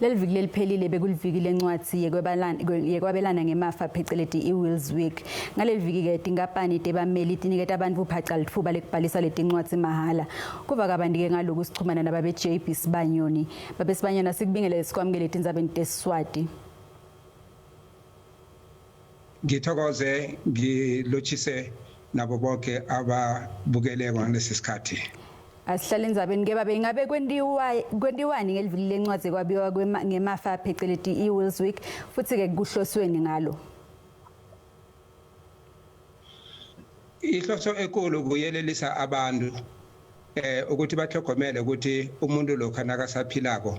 Leli viki leliphelile bekuliviki lencwadzi yekwabelana ngemafa pheceleti i-Wills Week. Ngaleli viki-ke tinkampani tebameli tiniketa abantu phaca litfuba lekubhalisa letincwadzi mahhala. Kuva kabanti-ke ngaloku sichumana nababe JB Sibanyoni. Babe Sibanyoni asikubingelele sikwamukele etindzabeni teSiswati. Ngithokoze ngilotshise nabo bonke ababukeleko ngalesi sikhathi. Asihlale endzabeni ke babe ingabe kwentiwani ngeliviki lencwadzi kwabiwa ngemafa pheceleti i-Wills Week futhi ke kuhlosweni ngalo? Ihloso enkulu kuyelelisa abantu ukuthi bahlogomele ukuthi umuntu lokha nakasaphilako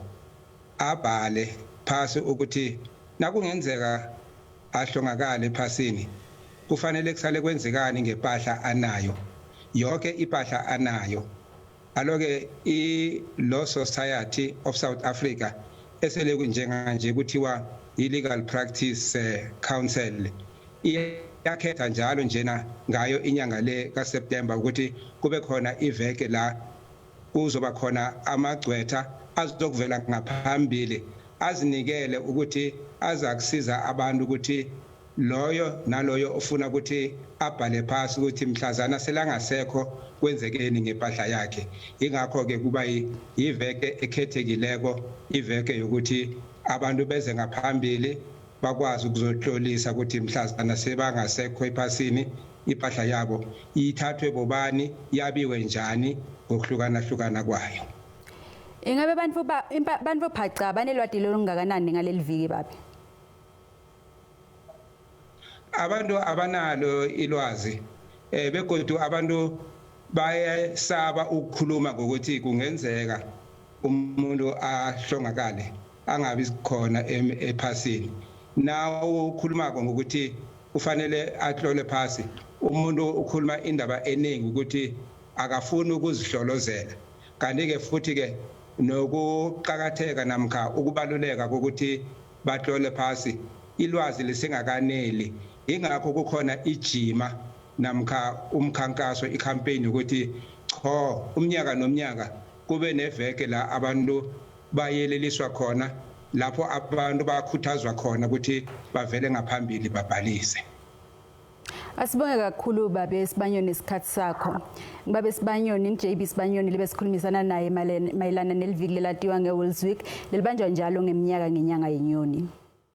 abhale phasi ukuthi nakungenzeka ahlongakale ephasini kufanele kusale kwenzekani ngepahla anayo, yonke ipahla anayo. Aloke i-Law Society of South Africa esele njenganje kuthiwa i-Legal Practice Council iyakhetha njalo njena ngayo inyanga le kaSeptember ukuthi kube khona iveke la kuzoba khona amagcwetha azokuvela ngaphambili azinikele ukuthi azakusiza abantu ukuthi loyo naloyo ofuna ukuthi abhale phasi ukuthi mhlazana selangasekho kwenzekeni ngempahla yakhe. Ingakho-ke kuba yiveke ekhethekileko, iveke yokuthi abantu beze ngaphambili bakwazi ukuzohlolisa ukuthi mhlazana sebangasekho ephasini impahla yabo ithathwe bobani, yabiwe njani ngokuhlukana-hlukana kwayo. Ingabe bantu phaca banelwati lolungakanani ngaleli viki babe? Abantu abanalo ilwazi begodu abantu bayesaba ukukhuluma ngokuthi kungenzeka umuntu ahlongakale angabi khona ephasini. Nawo ukhulumako ngokuthi kufanele atlole phasi, umuntu ukhuluma indaba eningi ukuthi akafuni ukuzihlolozela. Kanti-ke futhi-ke nokuqakatheka namkha ukubaluleka kokuthi batlole phasi ilwazi lisengakaneli. Ingakho kukhona ijima namkha umkhankaso, icampaign ukuthi cho umnyaka nomnyaka kube neveke la abantu bayeleliswa khona, lapho abantu bakhuthazwa khona ukuthi bavele ngaphambili babhalise. Asibonge kakhulu babe Sibanyoni isikhathi sakho. Babe Sibanyoni, JB Sibanyoni libe sikhulumisana naye mayelana neliviki lelatiwa nge-Wills Week lelibanjwa njalo ngeminyaka ngenyanga yeNyoni.